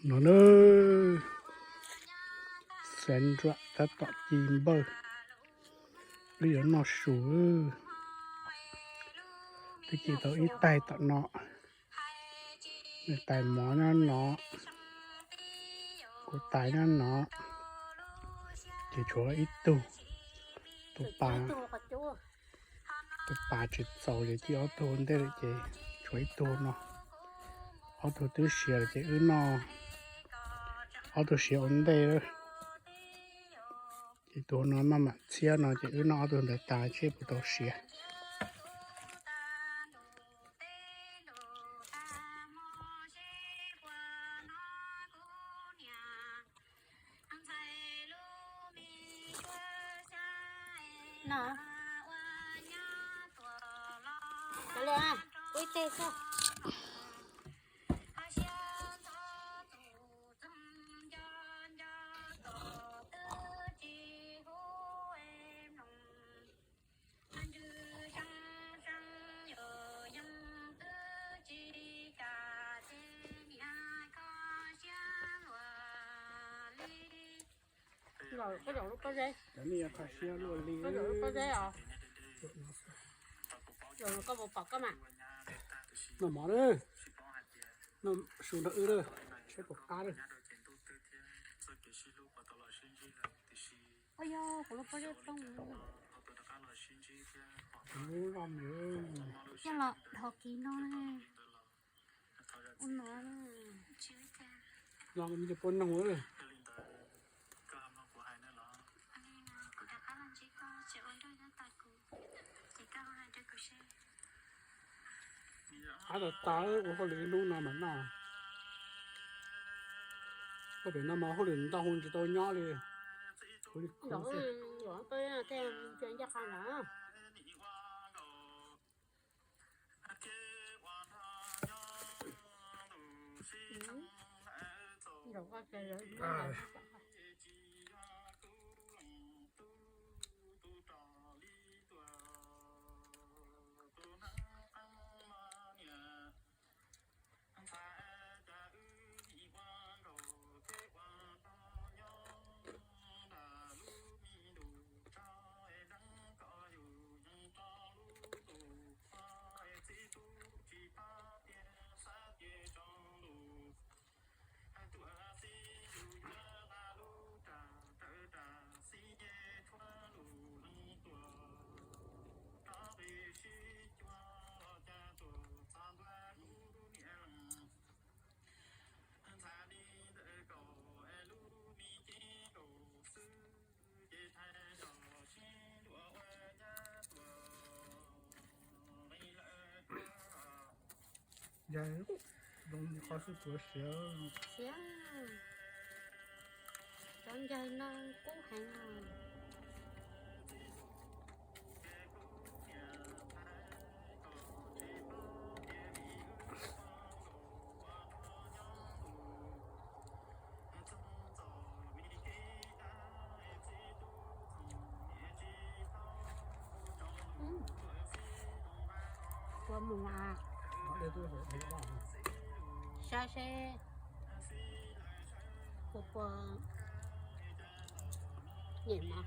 No na, xav nruam tab tom ci npawj, wb yuav noj su. Twb ci tau ib tais tom no, nws tais mov nyob no, kuv tais nyob no, ces tshuav ib tug, tus pas, tus pas tsis txaus ces ci ob tug ua ntej lawm ces tshuav ib tug no. Ob tug twb siav lawm ces wb noj, ob tug siav ua ntej lawm. Ces tus no maj mam txhiab no ces wb noj ob tug ntawd tas seb puas tau siav. Koj zaum lub pob zeb. Koj zaum lub pob zeb os. Zaum no koj puas pom koj mas. Noj mov lawm, noj su nrog wb lawm, saib puas qab lawm. Ua yog kuv lub pob zeb poob. Coj los dhos kiv no. Ua no. No kuv cov poj noog lawm. Qab tas tas ua hauj lwm ib hnub no mas noj. Koj pem no mas hauj lwm ntau tsis tau nyob li. Kuv li kuv xwb. Ncaig zoo li qhov xwb puas siav? Siav. Cov ncaig no kub heev. Puas mus a? Saib seb puas puas nyem mov.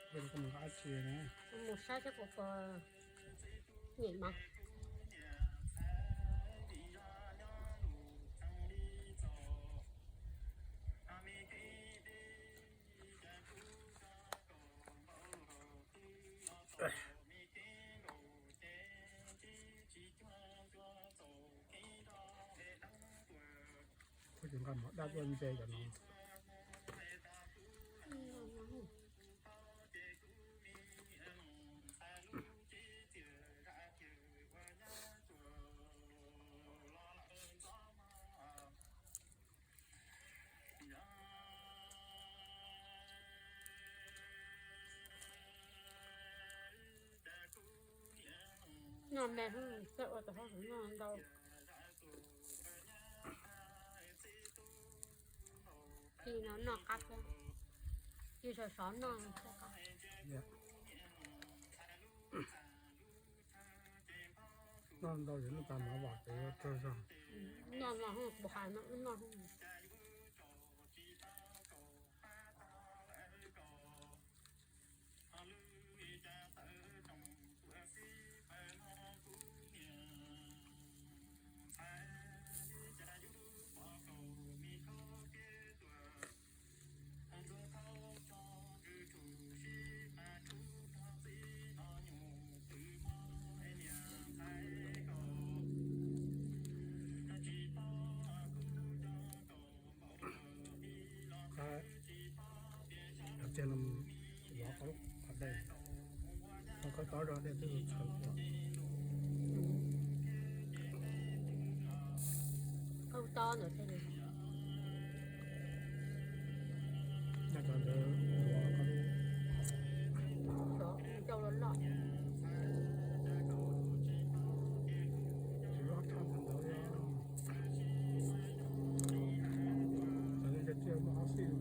Mus saib seb puas pom nyem mas. Kuv tsis nqa mov dab tuaj ntse cov no. Noj me xwb, ua tau hauj lwm noj ntau. Ci no noj qab xwb, ci sov sov noj xwb qab. Noj ntau ces noj tas mov vam kev yuav tsawg zog. Noj no kuv hais no wb noj. Cov tsiaj no vov qhov dej, qhov tod zog dej twb tshwm ua. Qhov to ntawd thiaj li. Nyob cov ntawd vov qhov rau los loj. Tsis loj tshaj ntawd ntawd. Cov no cov tsiaj muaj ob xij.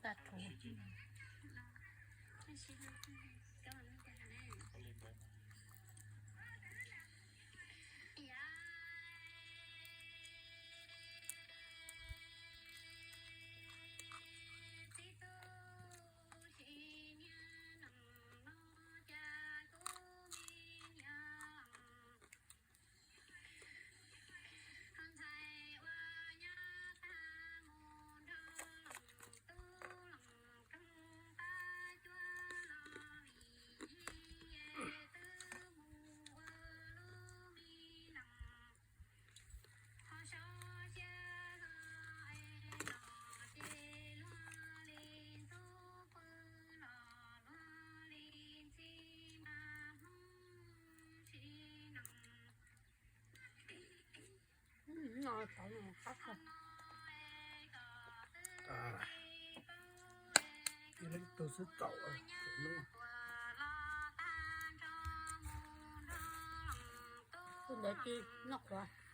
Tag rhuv. No qab kawg. Tus xwb txaus. Tus ntawd tsis noj qhuav.